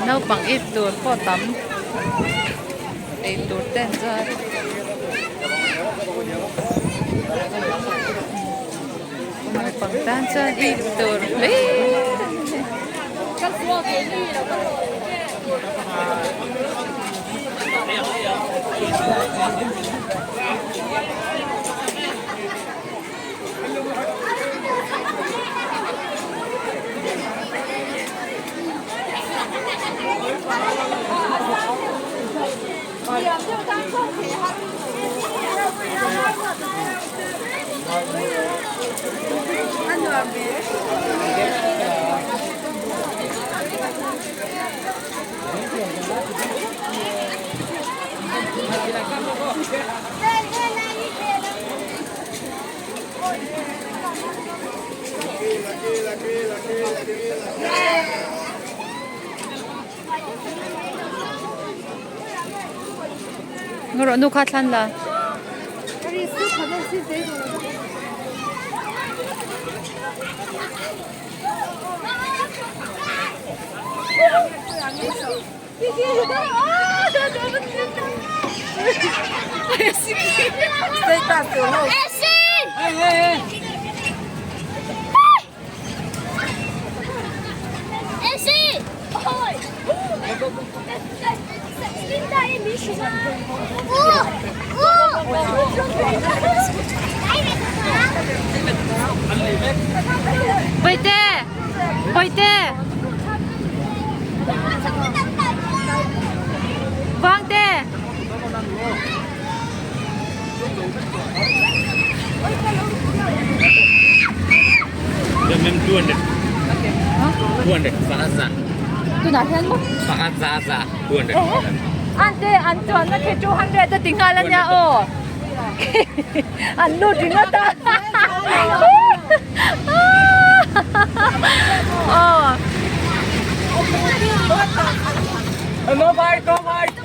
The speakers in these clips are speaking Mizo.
Naupang ip tur pawh tam ei tur te an zar naupang tan chuan ip tur hlir a ni. Ngarawh nu kha thlan la. Bawihte! Bawihte! Vangte! Ma'am 200. 200. Tunah hian maw? Pakhat za za 200. Ante an chuanna khi 200 a ti nghal a nia aw. An lut ringawt a. Aw. No bite, no bite.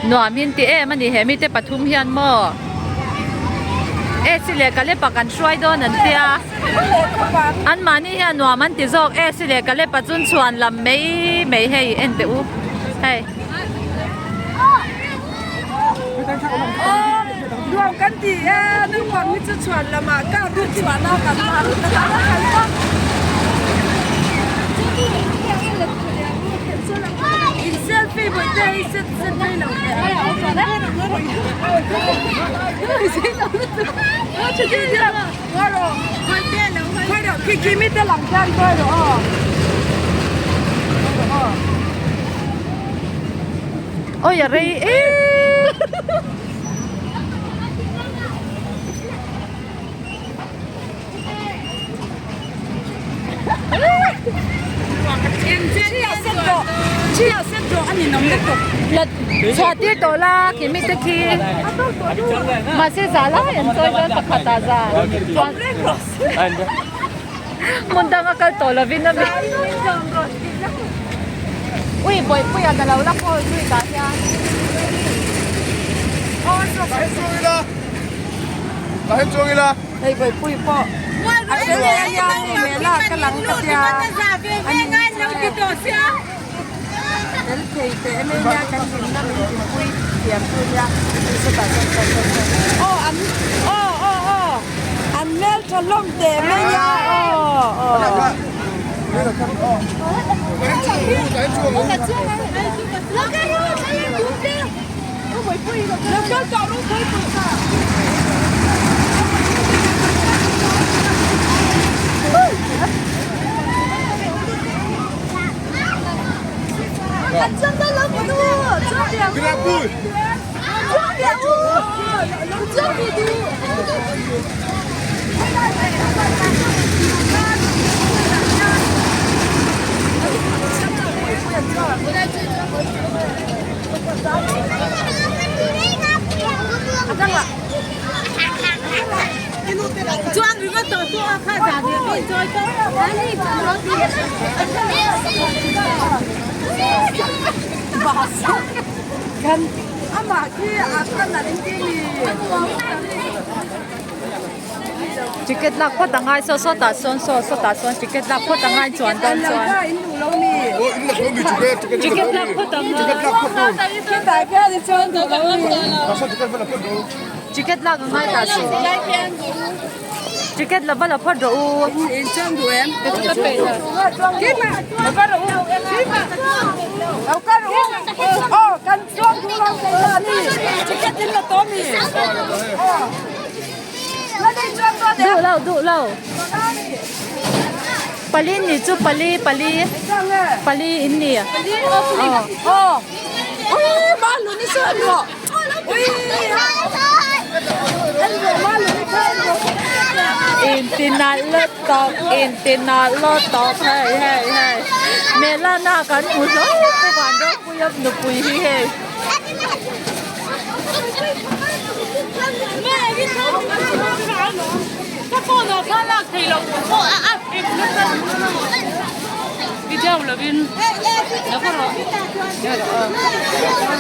Nuam in ti em a ni he mite pathum hian maw Esi leh Kalepa kan hruai dawn an tia anmahni hian nuam an ti zawk Esi leh Kalepa chun chhuan lam mai mai hei en teh u hei. Nuam kan ti e naupang hi chu chhuan lamah car lut chhuahna kan In selfie bawih te hi set set mai lo teh. Khi mi te lang hian kawi rawh aw. Oi a rei em. Chhuah tir tawh la khi mite khi mahse za lai an chawi dawn pakhat ah za chuan hmun danga kal tawh lovin a mi ui bawihpuia na lo la call zui tah hian. Hei Bawihpui pawh a fel hle a nia hei hmel a ka lang ka tia fel thei teh em em nia kan hlimna min hlimpui thiam tu nia aw an aw aw aw an hmeltha hlawm teh mai nia aw aw. Ticket lak phawt a ngai saw sawtah sawn saw sawtah sawn ticket lak phawt a ngai chuan dawn chuan ticket lak phawt a ngai ticket lak a ngai tah saw ticket la va la phawt rawh u. Duh lo duh lo pali nih chu pali pali pali in ni inti nalh lutuk inti nalh lutuk hei hei hei Melana kan hmu hlauh pu Vanropuia nupui hi hei.